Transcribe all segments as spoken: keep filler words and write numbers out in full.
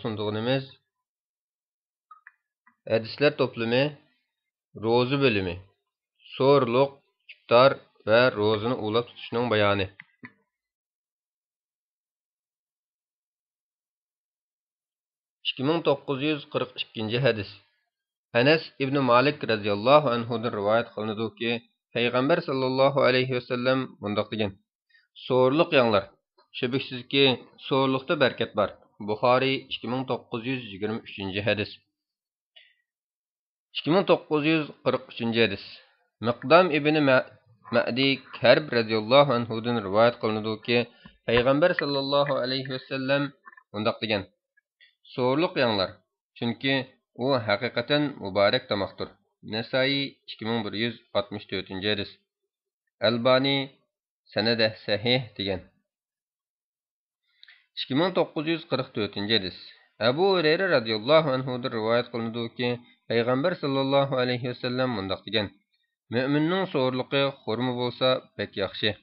سۇنىمىز. ھەدىسلەر توپلىمى، روزا بۆلۈمى، سورۇلۇق، ئىپتار ۋە روزىنى ئۇۋۇلاپ تۇتۇشنىڭ بايانى. ئىككى مىڭ توققۇز يۈز قىرىق ئىككىنچى ھەدىس. ئەنەس ئىبنى مالىك رەزىياللاھۇ ئەنھۇدىن رىۋايەت قىلىنىدۇكى، پەيغەمبەر ساللاللاھۇ ئەلەيھى ۋەسەللەم مۇنداق دېگەن: سورۇلۇق يەڭلار، شۈبھىسىزكى، سورۇلۇقتا بەرىكەت بار. بۇخارىي، ئىككى مىڭ توققۇز يۈز يىگىرمە ئۈچىنچى ھەدىس. ئىككى مىڭ توققۇز يۈز قىرىق ئۈچىنچى ھەدىس. مىقدام ئىبنى مە-، مەدى كەرب رەزىياللاھۇ ئەنھۇدىن رىۋايەت قىلىنىدۇكى، پەيغەمبەر ساللاللاھۇ ئەلەيھى ۋەسەللەم مۇنداق دېگەن: سورۇلۇق يەڭلار، چۈنكى ئۇ ھەقىقەتەن مۇبارەك تاماقتۇر. نەسائىي، ئىككى مىڭ بىر يۈز ئاتمىش تۆتىنچى ھەدىس. ئەلبانى سەنەدە سەھىھ دېگەن. ئىككى مىڭ توققۇز يۈز قىرىق تۆتىنچى ھەدىس. ئەبۇ ھۇرەيرە رەزىياللاھۇ ئەنھۇدىن رىۋايەت قىلىنىدۇكى، پەيغەمبەر ساللاللاھۇ ئەلەيھى ۋەسەللەم مۇنداق دېگەن: مۆمىننىڭ سورۇلۇقى خورما بولسا بەك ياخشى.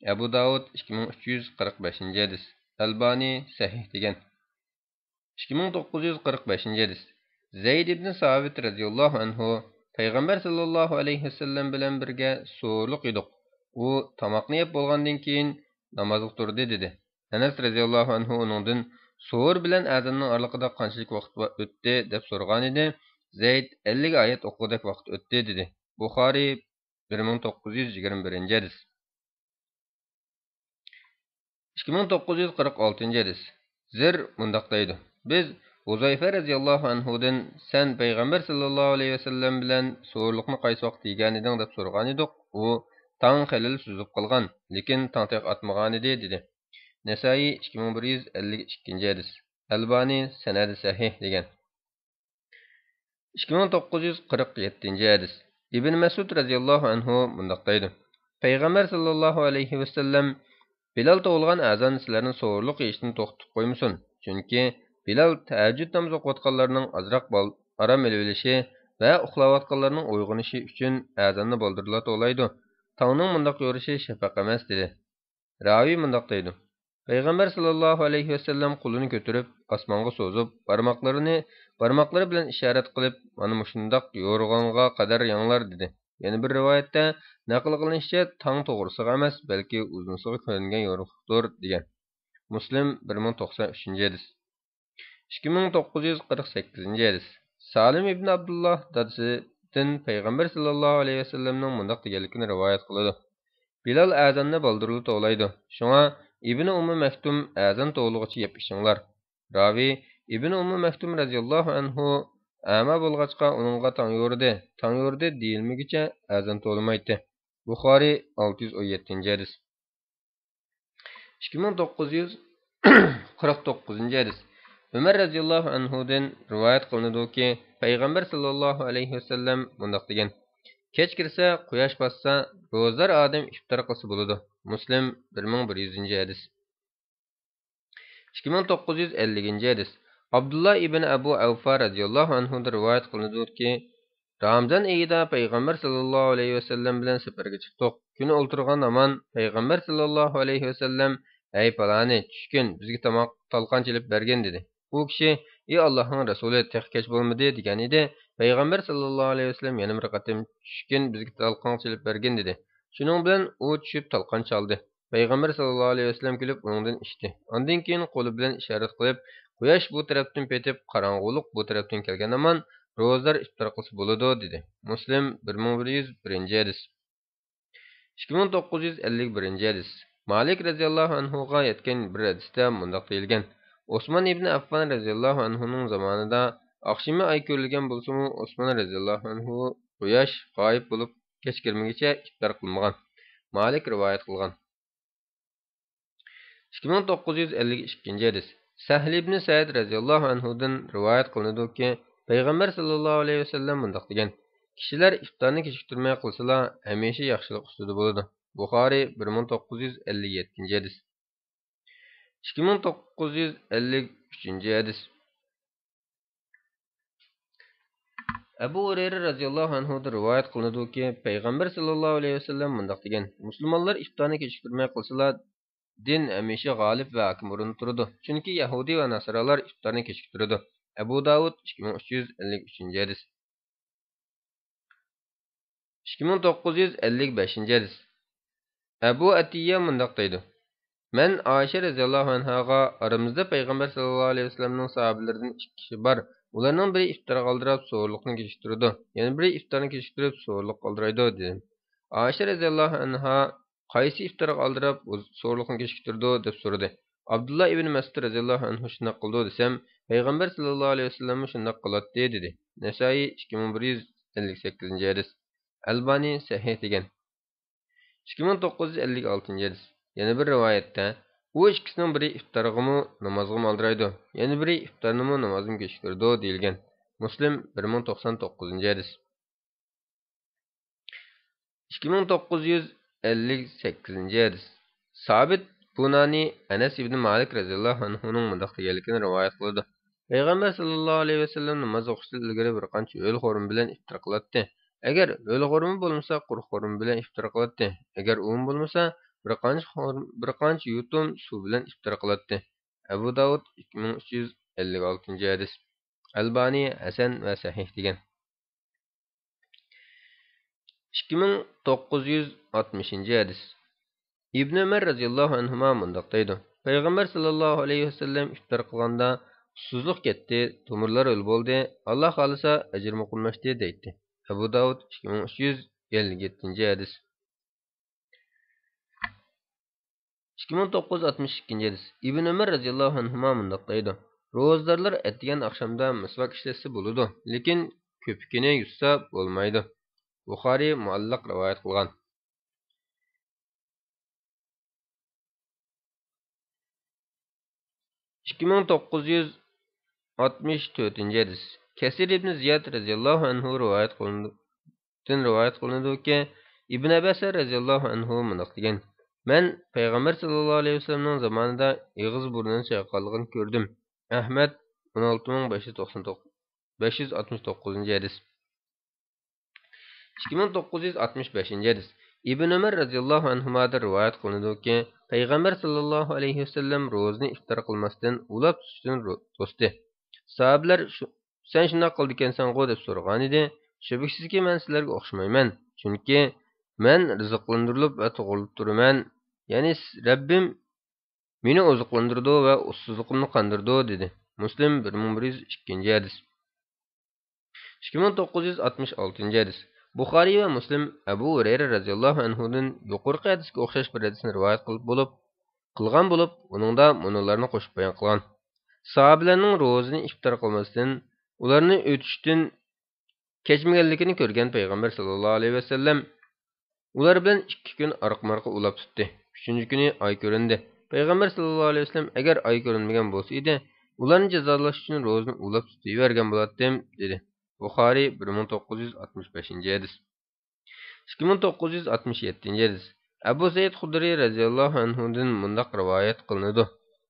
ئەبۇ داۋۇد، ئىككى مىڭ ئۈچ يۈز قىرىق بەشىنچى ھەدىس. ئەلبانى سەھىھ دېگەن. ئىككى مىڭ توققۇز يۈز قىرىق بەشىنچى ھەدىس. زەيد ئىبنى سابىت رەزىياللاھۇ ئەنھۇ، پەيغەمبەر ساللاللاھۇ ئەلەيھى ۋەسەللەم بىلەن بىرگە سورۇلۇق يېدۇق. ئۇ تاماقنى يەپ بولغاندىن كېيىن نامازغا تۇردى، دېدى. ئەنەس رەزىياللاھۇ ئەنھۇ ئۇنىڭدىن، سور بىلەن ئەزاننىڭ ئارىلىقىدا قانچىلىك ۋاقىت ۋا-، ئۆتتى؟ دەپ سورىغانىدى. زەيد، ئەللىك ئايەت ئوقۇغۇدەك ۋاقىت ئۆتتى، دېدى. بۇخارىي، بىر مىڭ توققۇز يۈز يىگىرمە بىرىنچى ھەدىس. ئىككى مىڭ توققۇز يۈز قىرىق ئالتىنچى ھەدىس. زىر مۇنداق دەيدۇ: بىز ھۇزەيفە رەزىياللاھۇ ئەنھۇدىن، سەن پەيغەمبەر ساللاللاھۇ ئەلەيھى ۋەسەللەم بىلەن سورۇلۇقنى قايسى ۋاقىت يېگەنىدىڭ؟ دەپ سورىغانىدۇق. ئۇ، تاڭ خېلىلا سوزۇپ قالغان، لېكىن تاڭ تېخى ئاتمىغانىدى، دېدى. نەسائىي، ئىككى مىڭ بىر يۈز ئەللىك ئىككىنچى ھەدىس. ئەلبانى سەنەدى سەھىھ دېگەن. ئىككى مىڭ توققۇز يۈز قىرىق يەتتىنچى ھەدىس. ئىبن مەسئۇد رەزىياللاھۇ ئەنھۇ مۇنداق دەيدۇ: پەيغەمبەر ساللاللاھۇ ئەلەيھى ۋەسەللەم، بىلال توۋلىغان ئەزان سىلەرنى سورۇلۇق يېيىشتىن توختىتىپ قويمىسۇن، چۈنكى بىلال تەھەججۇد نامىزى ئوقۇۋاتقانلارنىڭ ئازراق بال-، ئارام ئېلىۋېلىشى ۋە ئۇخلاۋاتقانلارنىڭ ئويغىنىشى ئۈچۈن ئەزاننى بالدۇرلا توۋلايدۇ. تاڭنىڭ مۇنداق يورۇشى شەپەق ئەمەس، دېدى. راۋى مۇنداق دەيدۇ: پەيغەمبەر ساللاللاھۇ ئەلەيھى ۋەسەللەم قولىنى كۆتۈرۈپ ئاسمانغا سوزۇپ، بارماقلىرىنى، بارماقلىرى بىلەن ئىشارەت قىلىپ، مانا مۇشۇنداق يورۇغانغا قەدەر يەڭلار، دېدى. يەنە بىر رىۋايەتتە نەقىل قىلىنىشىچە، تاڭ توغرىسىغا ئەمەس، بەلكى ئۇزۇنىسىغا كۆرۈنگەن يورۇقلۇقتۇر، دېگەن. مۇسلىم، بىر مىڭ توقسان ئۈچىنچى ھەدىس. ئىككى مىڭ توققۇز يۈز قىرىق سەككىزىنچى ھەدىس. سالىم ئىبن ئابدۇللا دادىسىدىن پەيغەمبەر ساللاللاھۇ ئەلەيھى ۋەسەللەمنىڭ مۇنداق دېگەنلىكىنى رىۋايەت قىلىدۇ: بىلال ئەزاننى بالدۇرلا توۋلايدۇ. شۇڭا ئىبنى ئۇممى مەكتۇم ئەزان توۋلىغۇچە يەپ ئىچىڭلار. راۋى، ئىبنى ئۇممى مەكتۇم رەزىياللاھۇ ئەنھۇ ئەما بولغاچقا ئۇنىڭغا تاڭ يورۇدى، تاڭ يورۇدى دېيىلمىگۈچە ئەزان توۋلىمايتتى. بۇخارىي، ئالتە يۈز ئون يەتتىنچى ھەدىس. ئىككى مىڭ توققۇز يۈز قىرىق توققۇزىنچى ھەدىس. ئۆمەر رەزىياللاھۇ ئەنھۇدىن رىۋايەت قىلىنىدۇكى، پەيغەمبەر ساللاللاھۇ ئەلەيھى ۋەسەللەم مۇنداق دېگەن: كەچ كىرسە، قۇياش باتسا، روزىدار ئادەم ئىپتار قىلسا بولىدۇ. مۇسلىم، بىر مىڭ بىر يۈزىنچى ھەدىس. ئىككى مىڭ توققۇز يۈز ئەللىكىنچى ھەدىس. ئابدۇللا ئىبن ئەبۇ ئەۋفا رەزىياللاھۇ ئەنھۇدىن رىۋايەت قىلىنىدۇكى، رامىزان ئېيىدا پەيغەمبەر ساللاللاھۇ ئەلەيھى ۋەسەللەم بىلەن سەپەرگە چىقتۇق. كۈنى ئولتۇرغان ھامان پەيغەمبەر ساللاللاھۇ ئەلەيھى ۋەسەللەم، ئەي پالانى، چۈشكىن، بىزگە تاماق تالقان چېلىپ بەرگىن، دېدى. ئۇ كىشى، ئى ئاللاھنىڭ رەسۇلى، تېخى كەچ بولمىدى، دېگەن ئىدى. پەيغەمبەر ساللاللاھۇ ئەلەيھى ۋەسەللەم يەنە بىر قېتىم، چۈشكىن، بىزگە تالقان چېلىپ بەرگىن، دېدى. شۇنىڭ بىلەن ئۇ چۈشۈپ تالقان چالدى. پەيغەمبەر ساللاللاھۇ ئەلەيھى ۋەسەللەم كېلىپ ئۇنىڭدىن ئىچتى. ئاندىن كېيىن قولى بىلەن ئىشارەت قىلىپ، قۇياش بۇ تەرەپتىن پېتىپ، قاراڭغۇلۇق بۇ تەرەپتىن كەلگەن ھامان روزىدار ئىپتار قىلسا بولىدۇ، دېدى. مۇسلىم، بىر مىڭ بىر يۈز بىرىنچى ھەدىس. ئىككى مىڭ توققۇز يۈز ئەللىك بىرىنچى ھەدىس. مالىك رەزىياللاھۇ ئەنھۇغا يەتكەن بىر ھەدىستە مۇنداق دېيىلگەن: ئوسمان ئىبنى ئەففان رەزىياللاھۇ ئەنھۇنىڭ زامانىدا ئاخشىمى ئاي كۆرۈلگەن بولسىمۇ، ئوسمان رەزىياللاھۇ ئەنھۇ قۇياش غايىب بولۇپ كەچ كىرمىگىچە ئىپتار قىلمىغان. مالىك رىۋايەت قىلغان. ئىككى مىڭ توققۇز يۈز ئەللىك ئىككىنچى ھەدىس. سەھل ئىبنى سەئىد رەزىياللاھۇ ئەنھۇدىن رىۋايەت قىلىنىدۇكى، پەيغەمبەر ساللاللاھۇ ئەلەيھى ۋەسەللەم مۇنداق دېگەن: كىشىلەر ئىپتارنى كېچىكتۈرمەي قىلسىلا، ھەمىشە ياخشىلىق ئۈستىدە بولىدۇ. بۇخارىي، بىر مىڭ توققۇز يۈز ئەللىك يەتتىنچى ھەدىس. ئىككى مىڭ توققۇز يۈز ئەللىك ئۈچىنچى ھەدىس. ئەبۇ ھۇرەيرە رەزىياللاھۇ ئەنھۇدىن رىۋايەت قىلىنىدۇكى، پەيغەمبەر ساللاللاھۇ ئەلەيھى ۋەسەللەم مۇنداق دېگەن: مۇسۇلمانلار ئىپتارنى كېچىكتۈرمەي قىلسىلا، دىن ھەمىشە غالىب ۋە ھاكىم ئورۇندا تۇرىدۇ. چۈنكى يەھۇدىي ۋە ناسارالار ئىپتارنى كېچىكتۈرىدۇ. ئەبۇ داۋۇد، ئىككى مىڭ ئۈچ يۈز ئەللىك ئۈچىنچى ھەدىس. ئىككى مىڭ توققۇز يۈز ئەللىك بەشىنچى ھەدىس. ئەبۇ ئەتىيە مۇنداق دەيدۇ: مەن ئائىشە رەزىياللاھۇ ئەنھاغا ئارىمىزدا پەيغەمبەر سەللەللاھۇ ئەلەيھى ۋەسەللەمنىڭ ساھابىلىرىدىن ئىككى كىشى بار، ئۇلارنىڭ بىرى ئىپتارغا ئالدىراپ سوغۇرلۇقنى كېچىكتۈرىدۇ، يەنە بىرى ئىپتارنى كېچىكتۈرۈپ سوغۇرلۇققا ئالدىرايدۇ، دېدىم. ئائىشە رەزىياللاھۇ ئەنھا قايسى ئىپتارغا ئالدىراپ ئۇز-، سوغۇرلۇقنى كېچىكتۈرىدۇ؟ دەپ سورىدى. ئابدۇللا ئىبنى مەسئۇد رەزىياللاھۇ ئەنھۇ شۇنداق قىلىدۇ دېسەم، پەيغەمبەر سەللەللاھۇ ئەلەيھى ۋەسەللەممۇ شۇنداق قىلاتتى، دېدى. نەسائىي، ئىككى مىڭ بىر يۈز ئەللىك سەككىزىنچى ھەدىس. ئەلبانى سەھىھ دېگەن. ئىككى مىڭ توققۇز يۈز ئەللىك ئالتىنچى ھەدىس. يەنە بىر رىۋايەتتە، ئۇ ئىككىسىنىڭ بىرى ئىپتارغىمۇ، نامازغىمۇ ئالدىرايدۇ، يەنە بىرى ئىپتارنىمۇ، نامازنىمۇ كېچىكتۈرىدۇ، دېيىلگەن. مۇسلىم، بىر مىڭ توقسان توققۇزىنچى ھەدىس. ئىككى مىڭ توققۇز يۈز ئەللىك سەككىزىنچى ھەدىس. سابىت بۇنانى ئەنەس ئىبنى مالىك رەزىياللاھۇ ئەنھۇنىڭ مۇنداق دېگەنلىكىنى رىۋايەت قىلىدۇ: پەيغەمبەر سەللەللاھۇ ئەلەيھى ۋەسەللەم ناماز ئوقۇشتىن ئىلگىرى بىر قانچە ھۆل خورما بىلەن ئىپتار قىلاتتى. ئەگەر ھۆل خورما بولمىسا، قۇرۇق خورما بىلەن ئىپتار قىلاتتى. ئەگەر ئۇمۇ بولمىسا، بىر قانچە خورما، بىر قانچە يۇتۇم سۇ بىلەن ئىپتار قىلاتتى. ئەبۇ داۋۇد، ئىككى مىڭ ئۈچ يۈز ئەللىك ئالتىنچى ھەدىس. ئەلبانى ھەسەن ۋە سەھىھ دېگەن. ئىككى مىڭ توققۇز يۈز ئاتمىشىنچى ھەدىس. ئىبن ئۆمەر رەزىياللاھۇ ئەنھۇما مۇنداق دەيدۇ: پەيغەمبەر سەللەللاھۇ ئەلەيھى ۋەسەللەم ئىپتار قىلغاندا، ئۇسسۇزلۇق كەتتى، تومۇرلار ھۆل بولدى، ئاللا خالىسا ئەجرىمۇ قىلماشتى، دەيتتى. ئەبۇ داۋۇد، ئىككى مىڭ ئۈچ يۈز ئەللىك يەتتىنچى ھەدىس. ئىككى مىڭ توققۇز يۈز ئاتمىش ئىككىنچى ھەدىس. ئىبن ئۆمەر رەزىياللاھۇ ئەنھۇما مۇنداق دەيدۇ: روزىدارلار ئەتىگەن ئاخشامدا مىسۋاك ئىشلەتسە بولىدۇ، لېكىن كۆپۈكىنى يۇتسا بولمايدۇ. بۇخارىي مۇئەللەق رىۋايەت قىلغان. ئىككى مىڭ توققۇز يۈز ئاتمىش تۆتىنچى ھەدىس. كەسىر ئىبنى زىياد رەزىياللاھۇ ئەنھۇ رىۋايەت قىلىنىدۇ، دىن رىۋايەت قىلىنىدۇكى، ئىبن ئەبباس رەزىياللاھۇ ئەنھۇ مۇنداق دېگەن: مەن پەيغەمبەر سەللەللاھۇ ئەلەيھى ۋەسەللەمنىڭ زامانىدا ئېغىز بۇرنىنى چايقىغانلىقىنى كۆردۈم. ئەھمەد، ئون ئالتە مىڭ بەش يۈز توقسان توققۇز، بەش يۈز ئاتمىش توققۇزىنچى ھەدىس. ئىككى مىڭ توققۇز يۈز ئاتمىش بەشىنچى ھەدىس. ئىبن ئۆمەر رەزىياللاھۇ ئەنھۇمادىن رىۋايەت قىلىنىدۇكى، پەيغەمبەر سەللەللاھۇ ئەلەيھى ۋەسەللەم روزىنى ئىپتار قىلماستىن ئۇلاپ تۇتۇشتىن رو-، توستى. ساھابىلەر شۇ، سەن شۇنداق قىلىدىكەنسەنغۇ دەپ سورىغانىدى. شۈبھىسىزكى، مەن سىلەرگە ئوخشىمايمەن، چۈنكى مەن رىزىقلاندۇرۇلۇپ ۋە تۇغۇرۇلۇپ تۇرىمەن، يەنى س-، رەببىم مېنى ئوزۇقلاندۇرىدۇ ۋە ئۇسسۇزلۇقۇمنى قاندۇرىدۇ، دېدى. مۇسلىم، بىر مىڭ بىر يۈز ئىككىنچى ھەدىس. ئىككى مىڭ توققۇز يۈز ئاتمىش ئالتىنچى ھەدىس. بۇخارىي ۋە مۇسلىم ئەبۇ ھۇرەيرە رەزىياللاھۇ ئەنھۇدىن يۇقىرىقى ھەدىسكە ئوخشاش بىر ھەدىسنى رىۋايەت قىلىپ بولۇپ، قىلغان بولۇپ، ئۇنىڭدا مۇنۇلارنى قوشۇپ بايان قىلغان: ساھابىلەرنىڭ روزىنى ئىپتار قىلماستىن، ئۇلارنى ئۆتۈشتىن كەچمىگەنلىكىنى كۆرگەن پەيغەمبەر سەللەللاھۇ ئەلەيھى ۋەسەللەم ئۇلار بىلەن ئىككى كۈن ئارقىمۇئارقا ئۇلاپ تۇتتى. ئۈچىنچى كۈنى ئاي كۆرۈندى. پەيغەمبەر سەللەللاھۇ ئەلەيھى ۋەسەللەم ئەگەر ئاي كۆرۈنمىگەن بولسا ئىدى، ئۇلارنى جازالاش ئۈچۈن روزىنى ئۇلاپ تۇتۇۋەرگەن بولاتتىم، دېدى. بۇخارىي، بىر مىڭ توققۇز يۈز ئاتمىش بەشىنچى ھەدىس. ئىككى مىڭ توققۇز يۈز ئاتمىش يەتتىنچى ھەدىس. ئەبۇ سەئىد خۇدرىي رەزىياللاھۇ ئەنھۇدىن مۇنداق رىۋايەت قىلىنىدۇ: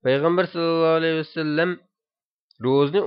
پەيغەمبەر سەللەللاھۇ ئەلەيھى ۋەسەللەم روزىنى